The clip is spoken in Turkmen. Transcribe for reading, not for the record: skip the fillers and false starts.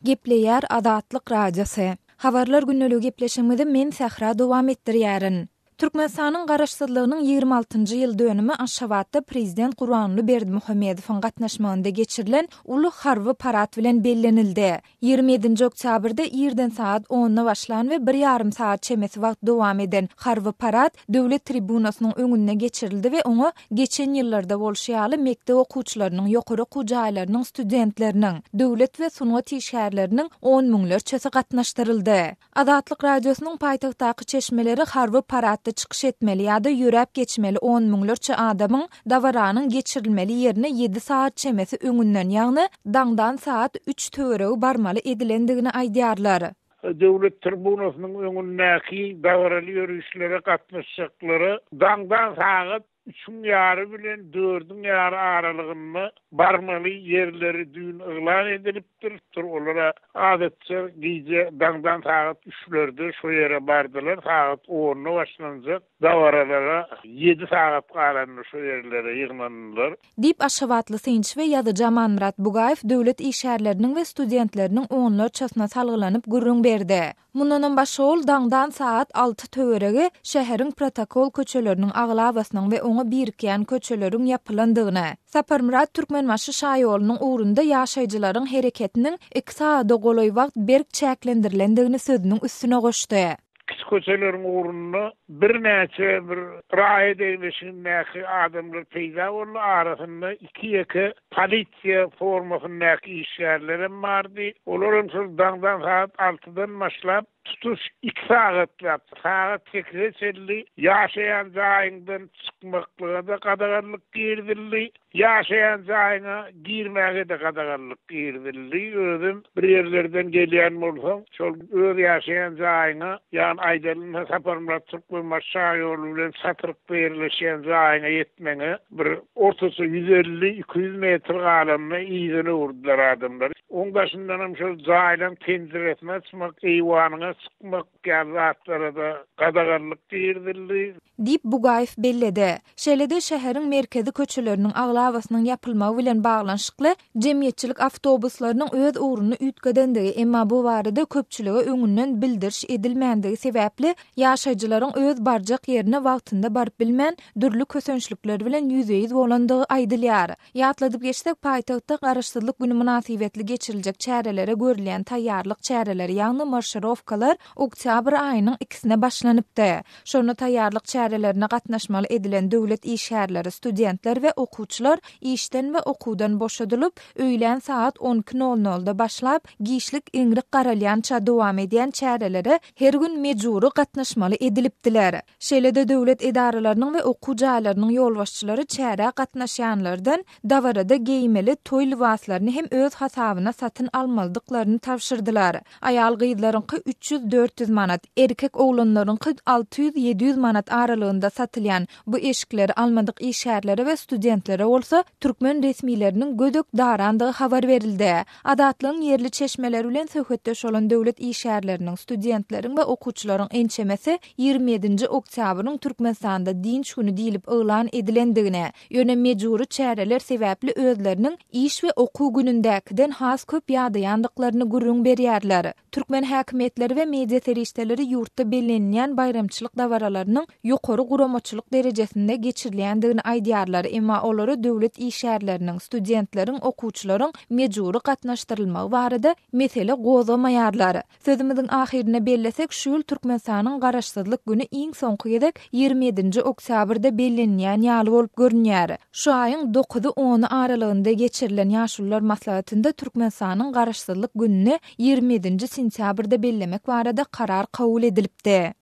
Gepleýär Azatlyk Radiosy. Habarlar gündeligi gepleşigimizi men Sähra dowam etdirýärin. Türkmenistanyň Garaşsyzlygynyň 26-njy ýyl dönümi Aşgabatda Prezident Gurbanguly Berdimuhamedowyň gatnaşmagynda geçirilen uly harby parad bilen bellenildi. 27-nji oktýabrda irden sagat onda başlan we bir ýarym sagat çemesi wagt dowam eden harby parad Döwlet tribunasynyň öňünde geçirildi we oňa geçen ýyllarda bolşy ýaly mekdep okuwçylarynyň, ýokary okuw jaýlarynyň studentleriniň, döwlet we sungat işgärleriniň on müňlerçesi gatnaşdyryldy. Azatlyk Radiosynyň paýtagtdaky çeşmeleri harby paradda çykyş etmeli ýa-da ýöräp geçmeli on müňlerçe adamyň dabaranyň geçirilmeli ýerine ýedi sagat çemesi öňünden, ýagny daňdan sagat üç töweregi barmaly edilendigini aýdýarlar. Döwlet tribunasynyň öňündäki dabaraly ýörişlere gatnaşjaklara daňdan sagat üçüň ýary bilen dördüň ýary aralygynda barmaly ýerleri düýn yglan edilipdir. Olara adatça gije daňdan sagat üçlerde şo ýere bardylar. Sagat onda başlanjak dabaralara ýedi sagat galanda şo ýerlere ýygnandylar. Diýip, aşgabatly synçy we ýazyjy Amanmyrat Bugaýew döwlet işgärleriniň we studentleriniň onlarçasyna salgylanyp gürrüň berdi. Mundanam başga ol daňdan sagat alty töweregi şäheriň protokol köçeleriniň aglabasynyň we oňa birikýän köçeleriň ýapylandygyny, Saparmyrat Türkmenbaşy şaýolunyň ugrunda ýaşaýjylaryň hereketiniň iki sagada golaý wagt berk çäklendirilendigini sözüniň üstüne goşdy. Kiçi köçeleriň ugrunda birnäçe bir raýat egin-eşigindäki adamlar peýda boldy, arasynda iki-ýeke polisiýa formasyndaky işgärlerem bardy. Olar hem şol daňdan sagat altydan başlap, tutuş iki sagatlap, sagat sekize çenli ýaşaýan jaýyňdan çykmaklyga-da gadaganlyk girizildi. Ýaşaýan jaýyňa girmäge-de gadaganlyk girizildi. Özem bir ýerlerden gelýän bolsaň, şol öz ýaşaýan jaýyňa, ýagny aýdaly, Saparmyrat Türkmenbaşy şaýoly bilen çatrykda ýerleşýän jaýyňa ýetmegiňe bir ortaça 150-200 metr galanda yzyna öwürdiler adamlary. Oň daşyndanam şol jaýlaň penjiresini açmak, eýwanyňa çykmak ýaly zatlara-da gadaganlyk girizildi. Diýip, Bugaýew belledi. Şeýle-de, şäheriň merkezi köçeleriniň aglabasynyň ýapylmagy bilen baglanyşykly jemgyýetçilik awtobuslarynyň öz ugruny üýtgedendigi, emma bu barada köpçülige öňünden bildiriş edilmändigi sebäpli, ýaşaýjylaryň öz barjak ýerine wagtynda baryp bilmän, dürli kösençlikler bilen ýüzbe-ýüz bolandygy aýdylýar. Ýatladyp geçsek, paýtagtda Garaşsyzlyk güni mynasybetli geçiriljek çärelere görülýän taýýarlyk çäreleri, ýagny marşirowkalar oktýabr aýynyň ikisine başlanypdy. Şonda taýýarlyk çärelerine gatnaşmaly edilen döwlet işgärleri, studentler we okuwçylar işden we okuwdan boşadylyp, öýlän sagat on iki nol nolda başlap, giçlik iňrik garalýança dowam edýän çärelere her gün mejbury gatnaşmaly edilipdiler. Şeýle-de döwlet edaralarynyň we okuw jaýlarynyň ýolbaşçylary çärä gatnaşýanlardan dabarada geýmeli toý lybaslaryny hem öz hasabyna satyn almalydyklaryny tabşyrdylar. Aýal-gyzlaryňky 300-400 manat, erkek oglanlaryňky 600-700 manat aralygynda satylýan bu eşikleri almadyk işgärlere we studentlere bolsa türkmen resmileriniň gödek darandygy habar berildi. Azatlygyň ýerli çeşmeleri bilen söhbetdeş bolan döwlet işgärleriniň, studentleriň we okuwçylaryň ençemesi 27-nji oktýabryň Türkmenistanda dynç güni diýlip yglan edilendigini, ýöne mejbury çäreler sebäpli özleriniň iş we okuw günündäkiden has köp ýadaýandyklaryny gürrüň berýärler. Türkmen häkimiýetleri we media serişdeleri ýurtda bellenilýän baýramçylyk dabaralarynyň ýokary guramaçylyk derejesinde geçirilýändigini aýdýarlar, emma olara döwlet işgärleriniň, studentleriň, okuwçylaryň mejbury gatnaşdyrylmagy barada mesele gozgamaýarlar. Sözümiziň ahyrynda bellesek, şu ýyl Türkmenistanyň Garaşsyzlyk güni iň soňky gezek 27-nji oktýabrda bellenilýän ýaly bolup görünýär. Şu aýyň dokuzy-ony aralygynda geçirilen Ýaşulular maslahatynda Türkmenistanyň Garaşsyzlyk gününi 27-nji sentýabrda bellemek barada karar kabul edilipdi.